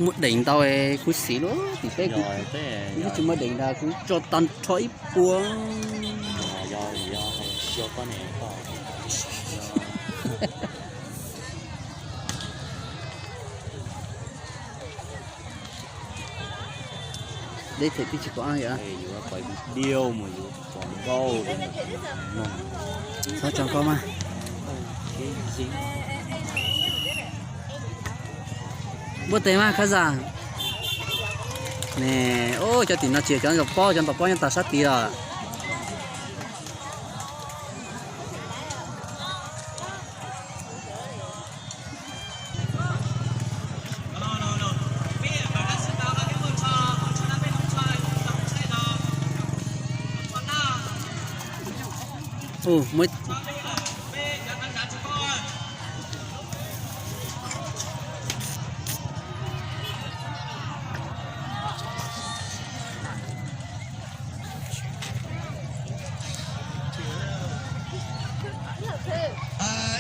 Muaj deev ntau kuv xim lub tim peb, kuv tsis muaj deev ntau kuv tso tag nrho ib puas. Deb them twb tsis pom. Txhob tso nkauj mas. Npuaj tes mas Khab Zam. Ne, cov tim no tsis yog cov ntaus pob, cov ntaus pob nyob tag sab tid los.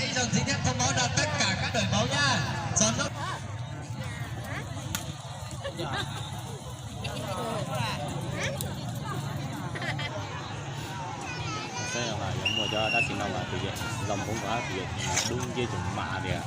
Ib zaug ntxiv thiab thông báo rau tất cả các đội bóng nha. Txog hnub Saib yog muaj cov dab tsi no mas tus yawg Zos Npoov Vab tus yawg dub nciab cov mas tias.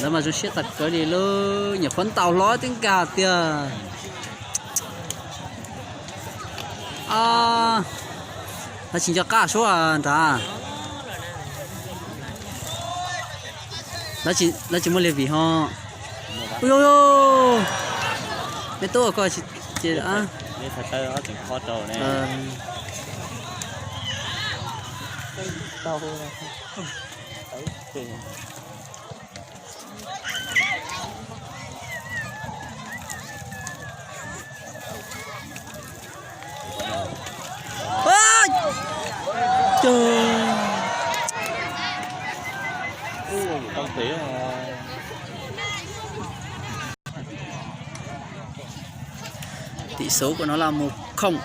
Lawv mas zoo siab tas kawg li lauj, nyuam qhuav ntaus hlo twb nkag tiag. Lawv tsis nco qab suab nrad. Lawv tsis muaj liag vim ho. Ui, me tub koj tsis ces. Tỷ số của nó là một không.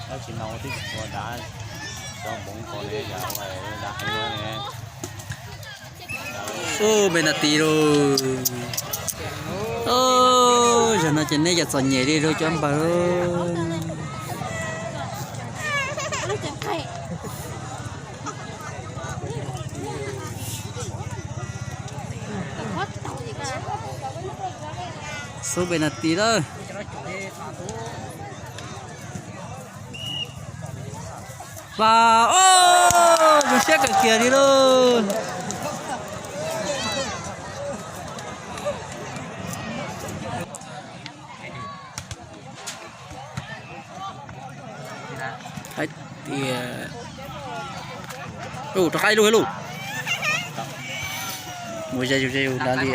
Tab sis no twb tsis tshua dav, cov hmoov ko ne, dav heev ne. Ub, penalti lauj. Zaum no ces nej yam txom nyem li lauj cov npawg. Xub penalti lawm. Vas, zoo siab kawg kiag li lauj. Hais tias, rov qab ib lub, ib lub. Mus ze zus ze zus nrad li.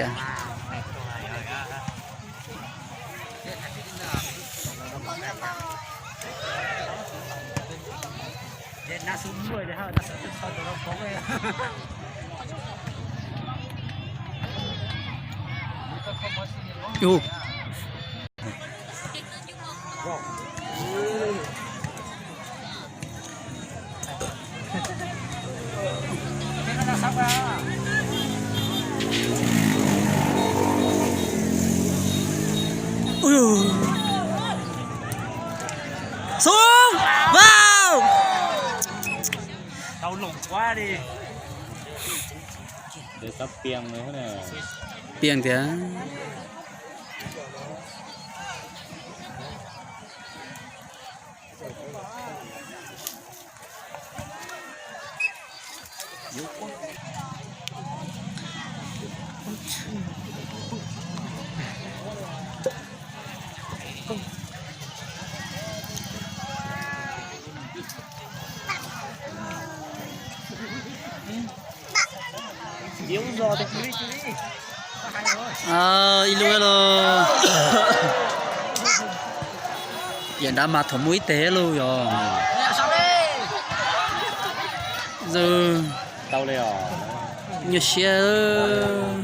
Ub. Xub, vas. Piam tias. Ib lub los. Yam nrad mas thaum muaj ib teg lub yog. Zoo. Nyuaj siab.